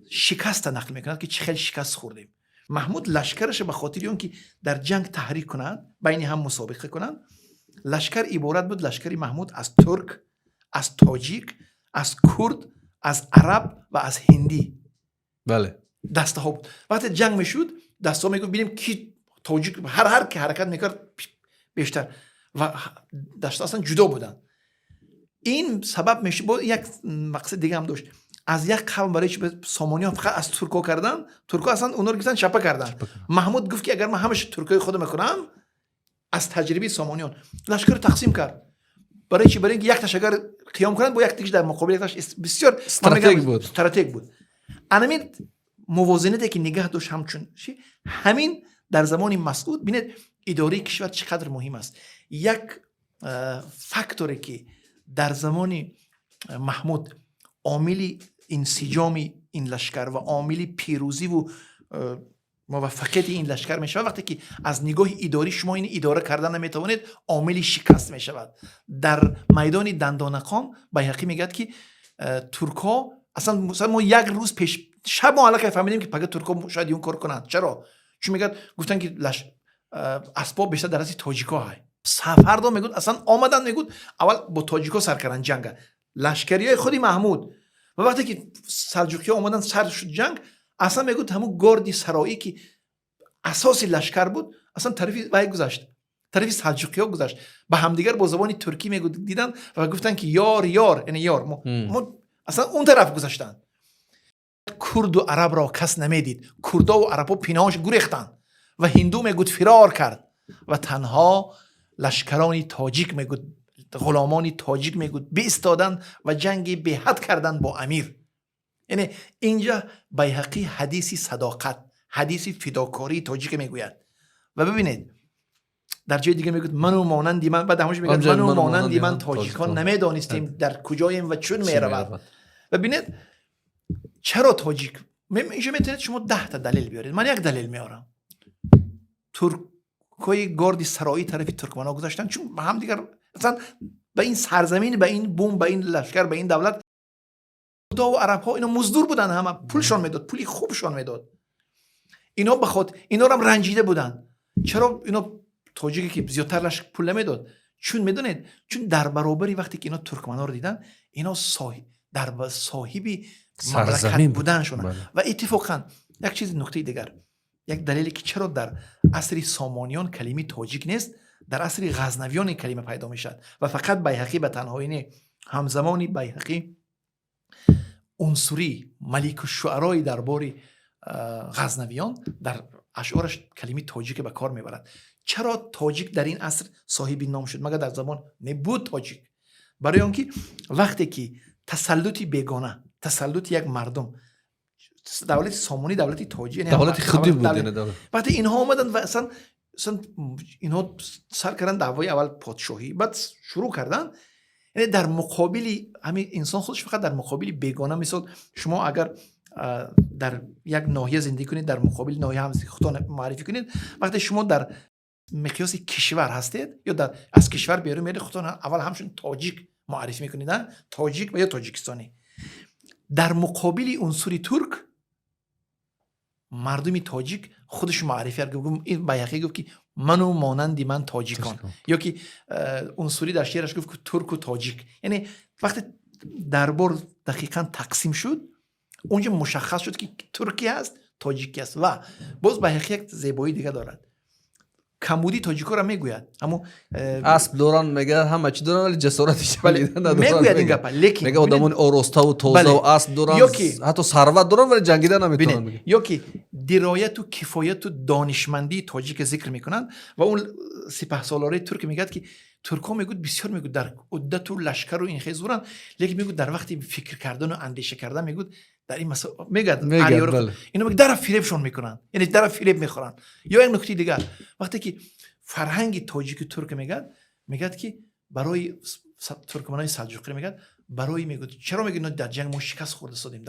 шикаста нақл мекунад, ки чӣ хел шикаст хӯрдем. Маҳмуд лашкараша ба хотири он ки дар ҷанг таҳрик кунад, байни ҳам мусобиқа кунанд, лашкар иборат буд, лашкари Маҳмуд, аз турк, аз тоҷик, аз курд, аз араб ва аз ҳиндӣ. Дастаҳо буд. Вақте ҷанг мешуд, дастаҳо мегуфт, бинем, ки тоҷик ҳар ки ҳаракат мекард бештар, ва даста аслан ҷудо буданд. Ин сабаб мешуд, бо як мақсад дига ҳам дошт. Аз як қавм барои чи Сомониён фақат аз туркҳо карданд? Туркҳо аслан онҳоро гирифтан, чапа карданд. Маҳмуд гуфт, ки агар ман ҳамаша туркҳои худо мекунам, аз таҷрибаи Сомониён лашкарро тақсим кард. Барои чи? Барои инки якташ агар қиём кунад, бо яктагиш дар муқобили якташ бисёр стратег буд. Стратег буд. Анамин мувозинате, ки нигаҳ дошт, ҳамчун чи ҳамин дар замони Масъуд. Бинед, идораи кишвар чӣ қадр муҳим аст. Як факторе, ки дар замони Маҳмуд омили инсиҷоми ин лашкар ва омили пирӯзиву муваффақияти ин лашкар мешавад, вақте ки аз нигоҳи идорӣ шумо ин идора кардан наметавонед, омили шикаст мешавад. Дар майдони Дандонақон Байҳақӣ мегӯяд, ки туркҳо аслан мо як рӯз пеш, шаб мо аллакай фаҳмидем, ки пага туркҳо шояд ин кор кунанд. Чаро? Чун, мегӯяд, гуфтанд, ки асбоб бештар дар дасти тоҷикҳо ҳай. Сафардо, мегӯд, аслан омаданд, мегӯд, аввал бо тоҷикҳо сар карданд ҷанга, лашкариҳои худи Маҳмуд. Ва вақте ки салҷуқиҳо омаданд, сар шуд ҷанг, аслан, мегӯд, ҳамун горди сароӣ, ки Асоси лашкар буд, аслан тарафи вай гузашт, тарафи салҷуқиҳо гузашт. Ба ҳамдигар бо забони туркӣ мегӯ диданд ва гуфтанд, ки ёр, ёр, яъне ёр мо. Мо аслан он тараф гузаштанд. Курду арабро кас намедид, курдову арабҳо пинҳон гурехтанд ва ҳинду, мегӯд, фирор кард ва танҳо лашкарони тоҷик, мегӯд, ғуломони тоҷик, мегӯд, биистоданд ва ҷанги беҳад карданд бо амир. Яъне инҷа Байҳақӣ ҳадиси садоқат, ҳадиси фидокории тоҷика мегӯяд. Ва бибинед, дар ҷои дига мегӯяд: ману монанди ман, баъд ҳамаш мегӯяд: ману монанди ман тоҷикон намедонистем, дар куҷоем ва чун меравад. Ва бинед, чаро тоҷик? Инҷо метавонед шумо 10та далел биёред, ман як далел меорам. Туркҳои горди сароӣ тарафи туркманҳо гузаштанд, чун ба ҳамдигар аслан ба ин сарзамин, ба ин бум, ба ин лашкар, ба ин давлат курдову арабҳо, ино муздур буданд, ҳама пулшон медод, пули хубшон медод. Ино ба хот инорам ранҷида буданд. Чаро ино тоҷике, ки зиёдтар пул намедод? Чун медонед, чун дар баробари вақте ки ино туркманҳоро диданд, ино дар соҳиби мамлакат буданшона. Ва иттифоқан як чизи, нуктаи дигар, як далеле, ки чаро дар асри Сомониён калимаи тоҷик нест, дар асри Ғазнавиён ин калима пайдо мешавад. Ва фақат Байҳақӣ ба танҳоӣ не, ҳамзамони Байҳақӣ Унсурӣ, маликушшуарои дарбори Ғазнавиён, дар ашъораш калимаи тоҷике ба кор мебарад. Чаро тоҷик дар ин аср соҳиби ном шуд? Магар дар замон небуд тоҷик? Барои он ки вақте ки тасаллути бегона, тасаллути як мардум, давлати Сомонӣ, давлати тоҷи, давлати худӣ буд. Вақте инҳо омаданд ва аслан инҳо сар карданд даъвои аввал подшоҳӣ, баъд шурӯъ карданд, яъне дар муқобили ҳамин инсон худаш фақат дар муқобили бегона. Мисол, шумо агар дар як ноҳия зиндагӣ кунед, дар муқобили ноҳия ҳам худтон муаррифӣ кунед. Вақте шумо дар миқёси кишвар ҳастед ё аз кишвар берун меред, худтон аввал ҳамчун тоҷик муаррифӣ мекунед, тоҷик ва ё тоҷикистонӣ. Дар муқобили унсури турк мардуми тоҷик худаш муаррифӣ кард. Ин Байҳақӣ гуфт, ки ману монанди ман тоҷикон, ё ки Унсурӣ дар шеъраш гуфт, ки турку тоҷик. Яъне вақте дарбор дақиқан тақсим шуд, унҷо мушаххас шуд, ки туркӣ аст, тоҷикӣ аст. Ва боз Байҳақӣ як зебоии дига дорад, камбудии тоҷикоро мегӯяд, аммо Асп доранд, мегӯяд, ҳама чи доранд, вале ҷасорати мегӯяд ин гапа, лекин мега одамони ороставу тозаву асп доранд, ҳатто сарват доранд, вале ҷангида наметавонанд. Ё ки дирояту кифояту донишмандии тоҷика зикр мекунанд ва он сипаҳсолораи турк мегӯяд, ки туркҳо, мегӯяд, бисёр, мегӯяд, дар уддату лашкару ин хел зуранд, лекин, мегӯяд, дар вақти фикр кардану андеша кардан, мегӯяд, дар ин масъала, мегӯяд, ино дара фиребшон мекунанд, яъне дара фиреб мехӯранд. Ё як нуктаи дигар, вақте ки фарҳанги тоҷику турк мегӯяд, мегӯяд, ки барои туркманои салҷуқӣ мегӯяд, барои, мегӯяд, чаро, мегӯяд, дар ҷанг мо шикаст хӯрда содем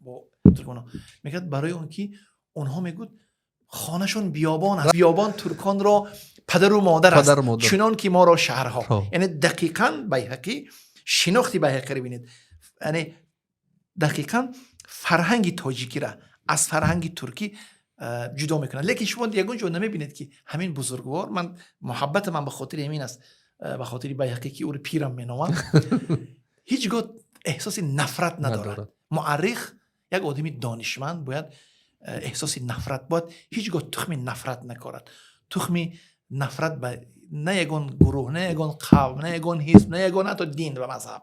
бо туркмано? Мегӯяд, барои он ки онҳо, мегӯяд, хонашон биёбон аст, биёбон турконро падару модар аст, чунон ки моро шаҳрҳо. Яъне дақиқан Байҳақӣ, шинохти Байҳақиро бинед, яъне дақиқан фарҳанги тоҷикира аз фарҳанги туркӣ ҷудо мекунад. Лекин шумо ягон ҷо намебинед, ки ҳамин бузургвор, ман муҳаббати ман ба хотири ҳамин аст, ба хотири Байҳақӣ, ки ӯро пирам меномам, ҳеҷ гоҳ эҳсоси нафрат надорад. Муаррих, як одами донишманд бояд эҳсоси нафрат, бояд ҳеҷ гоҳ тухми нафрат накорад, тухми нафрат ба на ягон гурӯҳ, на ягон қавм, на ягон ҳизб, на ягон ҳатто дин ва мазҳаб.